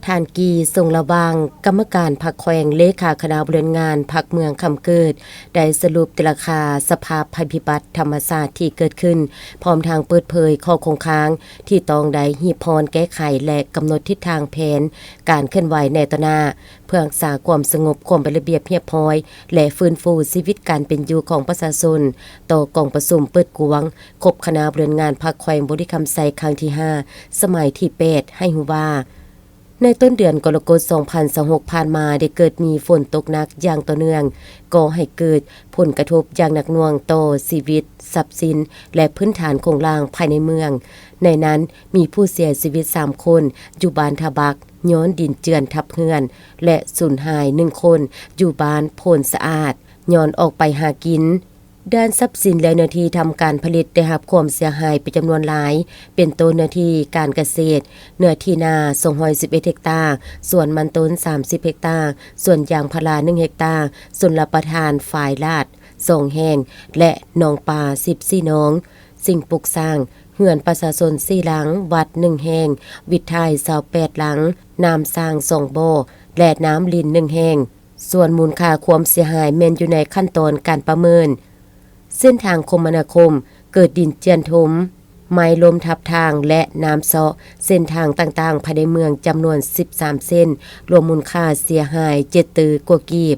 ທ່ານ ກີ່ ຊົງລະວັງ ກຳມະການພັກແຂວງ ເລຂາຄະນະບໍລິຫານງານພັກເມືອງຄຳເກີດ ໄດ້ສະຫຼຸບແຕ່ລະຄ່າສະພາບໄພພິບັດທຳມະຊາດທີ່ເກີດຂຶ້ນ, ພ້ອມທັງເປີດເຜີຍຂໍ້ຄົງຄ້າງທີ່ຕ້ອງໄດ້ຮີບຮ້ອນແກ້ໄຂ ແລະ ກຳນົດທິດທາງແຜນການເຄື່ອນໄຫວໃນຕໍ່ໜ້າ ເພື່ອຮັກສາຄວາມສະຫງົບ, ຄວາມເປັນລະບຽບຮຽບຮ້ອຍ ແລະ ຟື້ນຟູຊີວິດການເປັນຢູ່ຂອງປະຊາຊົນ ຕໍ່ກອງປະຊຸມເປີດກວ້າງ ຄົບຄະນະບໍລິຫານງານພັກແຂວງບໍລິຄຳໄຊ ຄັ້ງທີຫ້າ ສະໄໝທີແປດ ໃຫ້ຮູ້ວ່າ ໃນຕົ້ນເດືອນກໍລະກົດ ສອງພັນຊາວຫົກ ຜ່ານມາ ໄດ້ເກີດມີຝົນຕົກໜັກຢ່າງຕໍ່ເນື່ອງ, ກໍ່ໃຫ້ເກີດຜົນກະທົບຢ່າງໜັກໜ່ວງຕໍ່ຊີວິດ, ຊັບສິນ ແລະ ພື້ນຖານໂຄງລ່າງພາຍໃນເມືອງ. ໃນນັ້ນມີຜູ້ເສຍຊີວິດສາມຄົນ ຢູ່ບ້ານທ່າບັກ ຍ້ອນດິນເຈື່ອນທັບເຮືອນ ແລະ ສູນຫາຍໜຶ່ງຄົນ ຢູ່ບ້ານໂພນສະອາດ ຍ້ອນອອກໄປຫາກິນ. ດ້ານຊັບສິນ ແລະ ເນື້ອທີ່ທຳການຜະລິດໄດ້ຮັບຄວາມເສຍຫາຍເປັນຈຳນວນຫຼາຍ, ເປັນຕົ້ນເນື້ອທີ່ການກະເສດ, ເນື້ອທີ່ນາ ສອງຮ້ອຍສິບເອັດ ເຮັກຕາ, ສວນມັນຕົ້ນ ສາມສິບ ເຮັກຕາ, ສວນຢາງພາລາ ໜຶ່ງ ເຮັກຕາ, ຊົນລະປະທານຝາຍລາດ ສອງ ແຫ່ງ ແລະ ໜອງປາ ສິບສີ່ ໜອງ, ສິ່ງປຸກສ້າງ, ເຮືອນປະຊາຊົນ ສີ່ ຫຼັງ, ວັດ ໜຶ່ງ ແຫ່ງ, ວິດຖ່າຍ ຊາວແປດ ຫຼັງ, ນ້ຳສ້າງ ສອງ ບໍ່ ແລະ ນ້ຳລິນ ໜຶ່ງ ແຫ່ງ. ສ່ວນມູນຄ່າຄວາມເສຍຫາຍແມ່ນຢູ່ໃນຂັ້ນຕອນການປະເມີນ. ເສັ້ນທາງຄົມມະນາຄົມ ເກີດດິນເຈື່ອນຖົມ, ໄມ້ລົ້ມທັບທາງ ແລະ ນ້ຳເຊາະເສັ້ນທາງຕ່າງໆພາຍໃນເມືອງຈຳນວນ ສິບສາມ ເສັ້ນ, ລວມມູນຄ່າເສຍຫາຍ ເຈັດ ຕື້ກວ່າກີບ.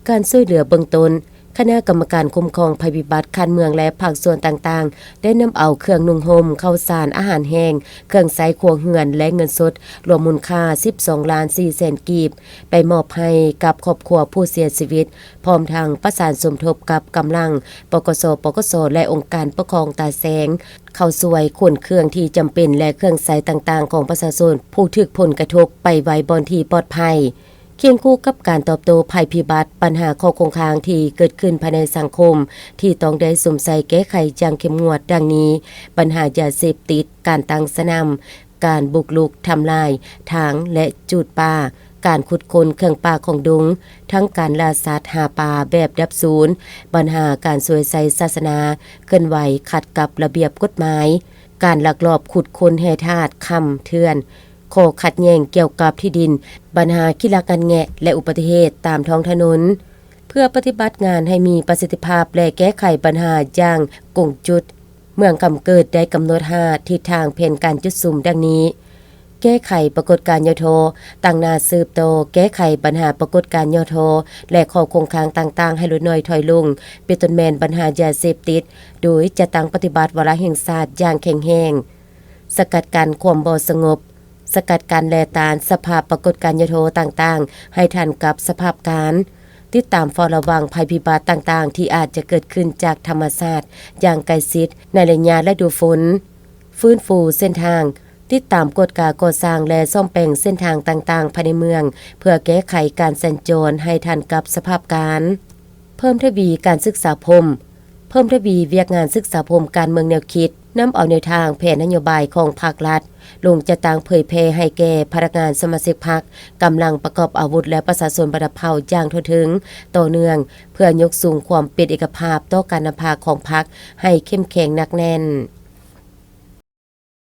ການຊ່ວຍເຫຼືອເບື້ອງຕົ້ນ, ຄະນະກຳມະການຄຸ້ມຄອງໄພພິບັດຂັ້ນເມືອງ ແລະ ພາກສ່ວນຕ່າງໆ ໄດ້ນຳເອົາເຄື່ອງນຸ່ງຫົ່ມ, ເຂົ້າສານ, ອາຫານແຫ້ງ, ເຄື່ອງໃຊ້ຄົວເຮືອນ ແລະ ເງິນສົດ ລວມມູນຄ່າ ສິບສອງ ລ້ານ ສີ່ ແສນ ກີບ ໄປມອບໃຫ້ກັບຄອບຄົວຜູ້ເສຍຊີວິດ, ພ້ອມທັງປະສານສົມທົບກັບກຳລັງ ປກສ, ປກສ ແລະ ອົງການປົກຄອງຕາແສງ ເຂົ້າຊ່ວຍຂົນເຄື່ອງທີ່ຈຳເປັນ ແລະ ເຄື່ອງໃຊ້ຕ່າງໆຂອງປະຊາຊົນຜູ້ຖືກຜົນກະທົບໄປໄວ້ບ່ອນທີ່ປອດໄພ. ຄຽງຄູ່ກັບການຕອບໂຕ້ໄພພິບັດ, ບັນຫາຂໍ້ຄົງຄ້າງທີ່ເກີດຂຶ້ນພາຍໃນສັງຄົມທີ່ຕ້ອງໄດ້ສຸມໃສ່ແກ້ໄຂຢ່າງເຂັ້ມງວດ ດັ່ງນີ້: ບັນຫາຢາເສບຕິດ, ການຕັ້ງສະໜ່ຳ, ການບຸກລຸກທຳລາຍທາງ ແລະ ຈູດປ່າ, ການຂຸດຄົ້ນເຄື່ອງປ່າຂອງດົງ, ທັງການລ່າສັດຫາປາແບບດັບສູນ, ບັນຫາການສວຍໃສ່ສາສະໜາ, ເຄື່ອນໄຫວຂັດກັບລະບຽບກົດໝາຍ, ການລັກລອບຂຸດຄົ້ນແຮ່ທາດຄຳເຖື່ອນ, ຂໍ້ຂັດແຍ່ງກ່ຽວກັບທີ່ດິນ, ບັນຫາຂີ້ລັກງັດແງະ ແລະ ອຸບັດຕິເຫດຕາມທ້ອງຖະໜົນ. ເພື່ອປະຕິບັດງານໃຫ້ມີປະສິດທິພາບ ແລະ ແກ້ໄຂບັນຫາຢ່າງກົງຈຸດ, ເມືອງຄຳເກີດໄດ້ກຳນົດຫ້າທິດທາງແຜນການຈຸດສຸມ ດັ່ງນີ້: ແກ້ໄຂປາກົດການຫຍໍ້ທໍ້, ຕັ້ງໜ້າສືບຕໍ່ແກ້ໄຂບັນຫາປາກົດການຫຍໍ້ທໍ້ ແລະ ຂໍ້ຄົງຄ້າງຕ່າງໆໃຫ້ຫຼຸດໜ້ອຍຖອຍລົງ, ເປັນຕົ້ນແມ່ນບັນຫາຢາເສບຕິດ, ໂດຍຈັດຕັ້ງປະຕິບັດວາລະແຫ່ງຊາດຢ່າງແຂງແຮງ. ສະກັດກັ້ນຄວາມບໍ່ສະຫງົບ, ສະກັດກັ້ນ ແລະ ຕ້ານສະພາບປາກົດການຫຍໍ້ທໍ້ຕ່າງໆ ໃຫ້ທັນກັບສະພາບການ, ຕິດຕາມເຝົ້າລະວັງໄພພິບັດຕ່າງໆທີ່ອາດຈະເກີດຂຶ້ນຈາກທຳມະຊາດຢ່າງໃກ້ຊິດໃນໄລຍະລະດູຝົນ, ຟື້ນຟູເສັ້ນທາງ, ຕິດຕາມກວດກາກໍ່ສ້າງ ແລະ ສ້ອມແປງເສັ້ນທາງຕ່າງໆພາຍໃນເມືອງ ເພື່ອແກ້ໄຂການສັນຈອນໃຫ້ທັນກັບສະພາບການ. ເພີ່ມທະວີການສຶກສາພົມ, ເພີ່ມທະວີວຽກງານສຶກສາພົມການເມືອງແນວຄິດ, ນຳເອົາແນວທາງແຜນນະໂຍບາຍຂອງພັກລັດ ລົງຈັດຕັ້ງເຜີຍແຜ່ໃຫ້ແກ່ພະນັກງານສະມາຊິກພັກ, ກຳລັງປະກອບອາວຸດ ແລະ ປະຊາຊົນບັນດາເຜົ່າຢ່າງທົ່ວເຖິງ, ຕໍ່ເນື່ອງ, ເພື່ອຍົກສູງຄວາມເປັນເອກະພາບຕໍ່ການນຳພາຂອງພັກໃຫ້ເຂັ້ມແຂງໜັກແໜ້ນ.